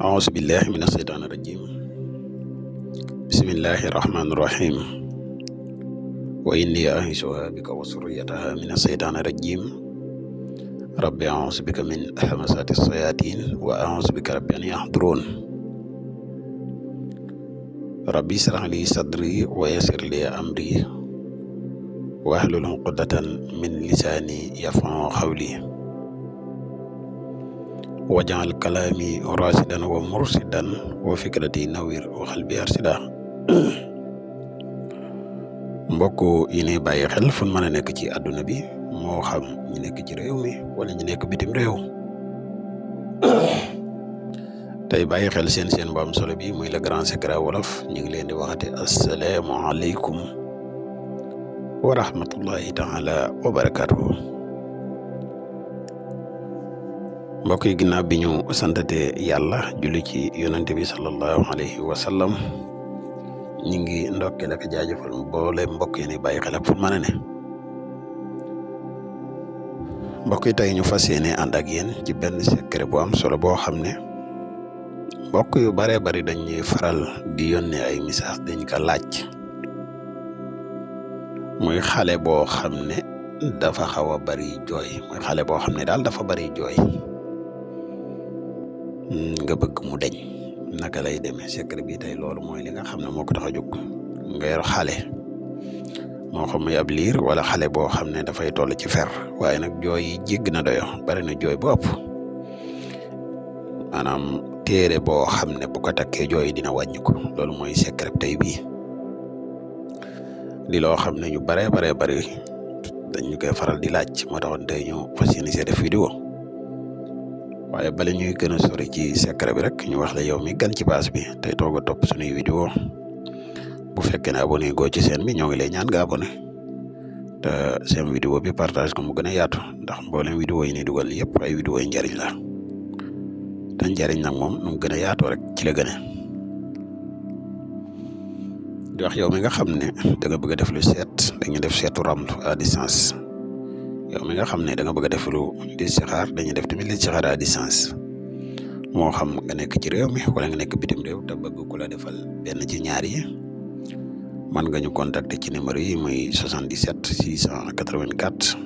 أعوذ بالله من الشيطان الرجيم بسم الله الرحمن الرحيم وإني أعيذها بك وذريتها من الشيطان الرجيم ربي أعوذ بك من همزات الشياطين وأعوذ بك ربي أن يحضرون ربي اشرح لي صدري ويسر لي أمري واحلل عقدة من لساني يفقهوا قولي وجعل كلامي راشدا ومرشدا وفكرتي نوير وقلبي أرشدا mbokk yi ne bàyyi xel fu mën a nekk ci àdduna bi moo xam ñi nekk ci réew mi wala ñi nekk bitim réew tey bàyyi xel seen bu am solo bi muy le grand secret wolof ñu ngi leen di waxate assalaamu aleykum wa rahmatullahi taala wa barakatuhu mbokk yi ginnaaw bi ñu santate yàlla julli ci yonante bi sallallahu alayhi wa sallam ñu ngi ndokkeel ak jaajëfal boole mbokk yi ni bàyyi xel ak fu mën a ne mbokk yi tey ñu fas yéene ànd ak yéen ci benn secret bu am solo boo xam ne mbokk yu baree bari dañuy faral di yónnee ay message dañ ko laaj muy xale boo xam ne dafa xaw a bari jooy muy xale boo xam ne daal dafa bari jooy nga bëgg mu deñ naka lay demee secret bi tey loolu mooy li nga xam ne moo ko tax a jóg nga yor xale moo xam muy ab liir wala xale boo xam ne dafay toll ci fer waaye nag jooy yi jégg na doyo bari na jooy bu ëpp maanaam téere boo xam ne bu ko takkee jooy dina wàññi ko loolu mooy secret tey bii di loo xam ne ñu baree bari dañu koy faral di laaj moo taxoon tey ñu fas yéene see def vidéo waaye bala ñuy gën a sori ci secret bi rek ñu wax la yow mi gan ci baas bi tey toog a topp suñuy vidéo bu fekkee ne abonné goo ci seen bi ñoo ngi lay ñaan nga abonné te seen vidéo bi partage ko mu gën a yaatu ndax mboolem vidéo yi ni dugal yëpp ay vidéo yi njariñ la te njariñ nag moom nu mu gën a yaatoo rek ci la gën a di wax yow mi nga xam ne da nga bëgg a def lu seet dañuy def seetu ramlu à distance yow mi nga xam ne da nga bëgg a def lu listixaar dañuy def tamit listixaar à distance moo xam nga nekk ci réew mi wala nga nekk bitim réew te bëgg ku la defal benn ci ñaar yi man nga ñu contacter ci numéro yi muy 77 684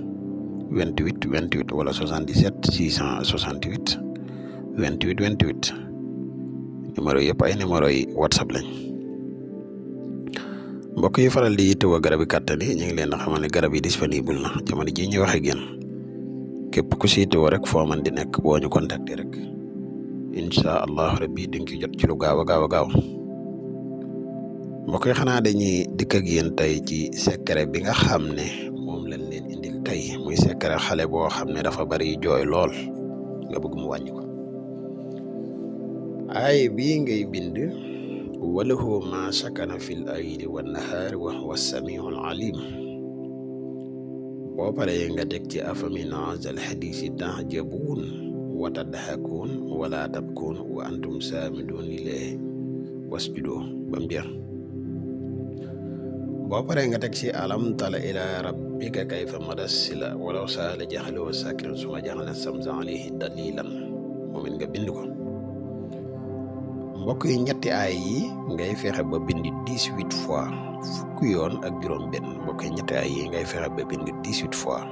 28 28 wala 77 668 28 28 numéro yëpp ay numéro yi WhatsApp lañ. mbokk yi faral di yittewoo garab yi kàttan yi ñu ngi leen a xamal ne garab yi disponible na jamono ji ñuy wax ak yéen képp ku si yittewoo rek foo man di nekk boo ñu contacter rek incha allah rabbi di nga ci jot ci lu gaaw a gaaw mbokk yi xanaa dañuy dikk ak yéen tey ci secret bi nga xam ne moom lañ leen indil tey muy secret xale boo xam ne dafa bari jooy lool nga bëgg mu wàññi ko ay bii ngay bind. walahu ma sakana fil ayli wa nahaari wa huwa samiul alim boo paree nga teg ci afamin haazal hadiisi ta'jabuun wa tadhakuun wala tabkuun wa antum saamiduun lillahi wasjudu ba mu jeex boo paree nga teg ci alam tara ila rabbika kayfa madassila walaw saala jaxlu wa sakiran suma jaxalna samsa alayhi dalilan moom it nga bind ko mbokk yi ñetti aay yi ngay fexe ba bind 18 fois fukki yoon ak juróom-benn mbokk yi ñetti aay yi ngay fexe ba bind 18 fois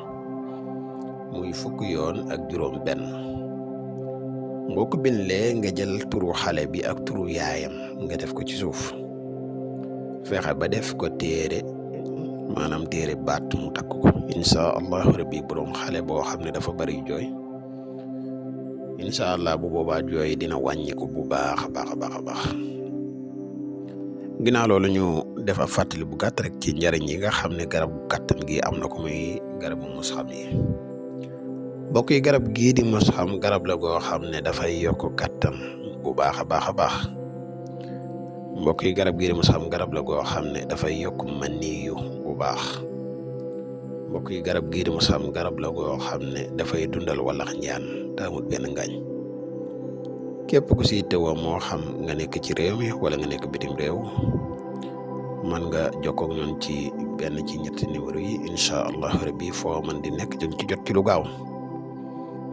muy fukki yoon ak juróom-benn mboo ko bindlee nga jël turu xale bi ak turu yaayam nga def ko ci suuf fexe ba def ko téere maanaam téere baat mu takk ko incha allahu rabbi borom xale boo xam ne dafa bari jooy. incha allah bu boobaa jooy dina wàññiku bu baax a baax ginnaaw loolu ñu def ab fàttali bu gàtt rek ci njariñ yi nga xam ne garabu kàttan gi am na ko muy garabu musxam yi mbokk yi garab gii di musxam garab la goo xam ne dafay yokk kàttan bu baax a baax mbokk yi garab gii di musxam garab la goo xam ne dafay yokk maniyu bu baax mbokk yi garab gii di musxam garab la goo xam ne dafay dundal walax njaan amul benn ngaañ képp ku si teewoo moo xam nga nekk ci réew mi wala nga nekk bitim réew man nga jokkoo ak ñun ci benn ci ñetti numéro yi incha allah rabbi foo man di nekk jëm ci jot ci lu gaaw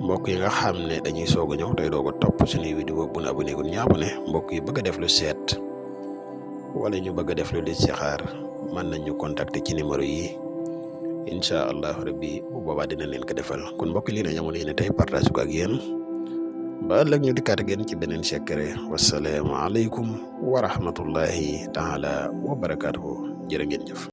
mbokk yi nga xam ne dañuy soog a ñëw tey doog a topp suñuy vidéo bu nu abonné gun ñu abonné mbokk yi bëgg a def lu seet wala ñu bëgg a def lu listixaar mën nañ ñu contacter ci numéro yi incha allah rabbi bu boobaa dina leen ko defal kon mbokk lii la ñu amoon yéen tey partage ko ak yéen ba ëllëg ñu dikkaat ak yéen ci beneen secret wasalaamu aleykum wa rahmatullahi taala wa barakaatuhu jërë ngeen jëf.